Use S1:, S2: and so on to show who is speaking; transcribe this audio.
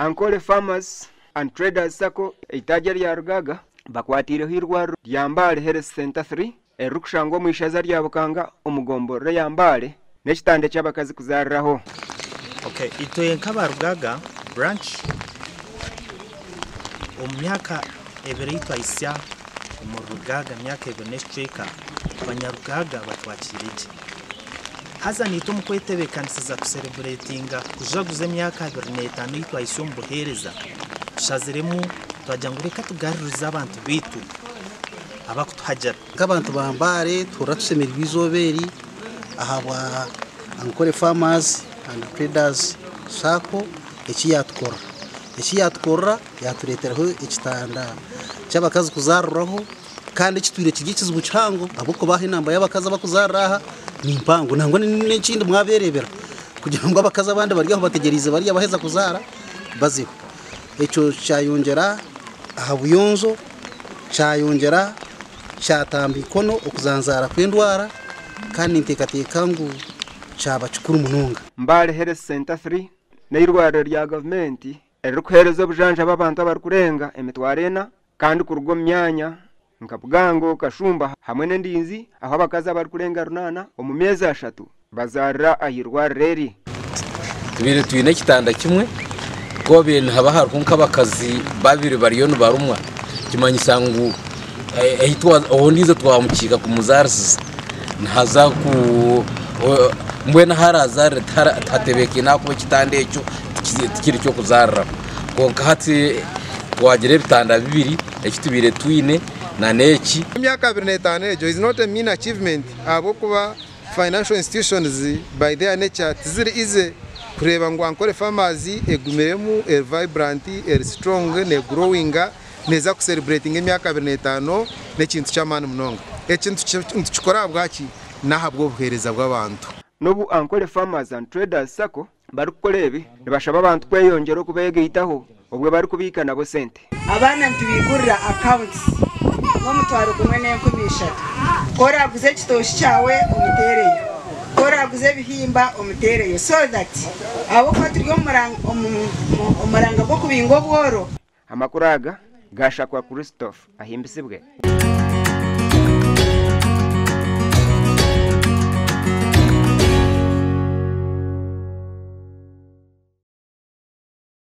S1: Ankole Farmers and Traders Sacco eitaagi erya Rugaaga bakwateireho eirwariro rya Mbale Health Centre 3 eririkushangwa omu ishaza rya Bukanga omu gomborora eya Mbale n'ekitanda eky'abakazi kuzaariraho.
S2: Okay, itwe nk'aba Rugaaga branch omu myaka ebiri ei twahisya omuri Rugaaga myaka ebiri n'ekicweka, Abanyarugaaga batwakiire gye. Haza naitwe omu kwetebeekanisiza kuserebureetinga kujaguza emyaka 25 ei twahisya omu buheereza, tushaziremu twagira ngu reka tugarurize abantu baitu abakutuhagira.
S3: Nk'abantu ba Mbale tuhurira tushemereirwe eizooba eri ahabwa Ankole Farmers and Traders Sacco eki yaatukorera. Eki yaatukorera yaatureeteraho ekitanda ky'abakazi kuzaariraho kandi ekitwire kiri ekizibu kihango ahabw'okuba aha enamba y'abakazi abarikuzaarira aha ni mpango nangwa n'ekindi mwabeereebera kugira ngu abakazi abandi bari aho bategyereize bariya baheza kuzaara bazeho. Ekyo kyayongyera aha buyonjo, kyayongyera kyatamba eikono okuzanzaara kw'endwara kandi ninteekateeka ngu kyaba kikuru munonga.
S1: Mbale Health Centre 3 n'eirwariro rya gavumenti eririkuheereza obujanjabi abantu abarikurenga emitwaro ena kandi kuruga omu myanya nka Bugango, Kashumba hamwe n'endinzi ahu abakazi abarikurenga runaana omu meezi ashatu bazaarira aha irwariro eri.
S4: Tubaire twine ekitanda kimwe, ku hobaire nihaba hariho nk'abakazi babiri bariyo nibarumwa, kimanyisa ngu ondiijo twamukiika kumuzaarisiza nihaza ku mbwenu ahu araazaarire tihatebeekaine ahakuba ekitanda ekyo tikiri ky'okuzaariraho. Kwonka hati twagira ebitanda bibiri. Eki tubaire twine na n'eki.
S5: Emyaka 25 egyo is not a mean achievement ahabw'okuba financial institutions by their nature tiziri easy kureeba ngu Ankole Farmers egumiremu, eri vibrant, eri strong, negrowinga, neeza ku celebratinga emyaka 25 n'ekintu ky'amaani munonga. Eki nitukikora ahabwaki? N'ahabw'obuheereza bw'abantu.
S1: N'obu Ankole Farmers and Traders Sacco Barikukora ebi, nibashaba abantu kweyongyera okubeegaitaho obwo barikubiika nabo sente.
S6: Abaana nitubaigurira accounts n'omutwaro gumwe n'enkumi ishatu. Ku oraaguze ekitooki kyawe omuteereyo, ku oraaguze ebihimba omuteereyo so that ahabw'okuba turi omu muranga gw'okubinga obworo.
S1: Amakuru aga gaashakwa Christophe Ahimbisibwe.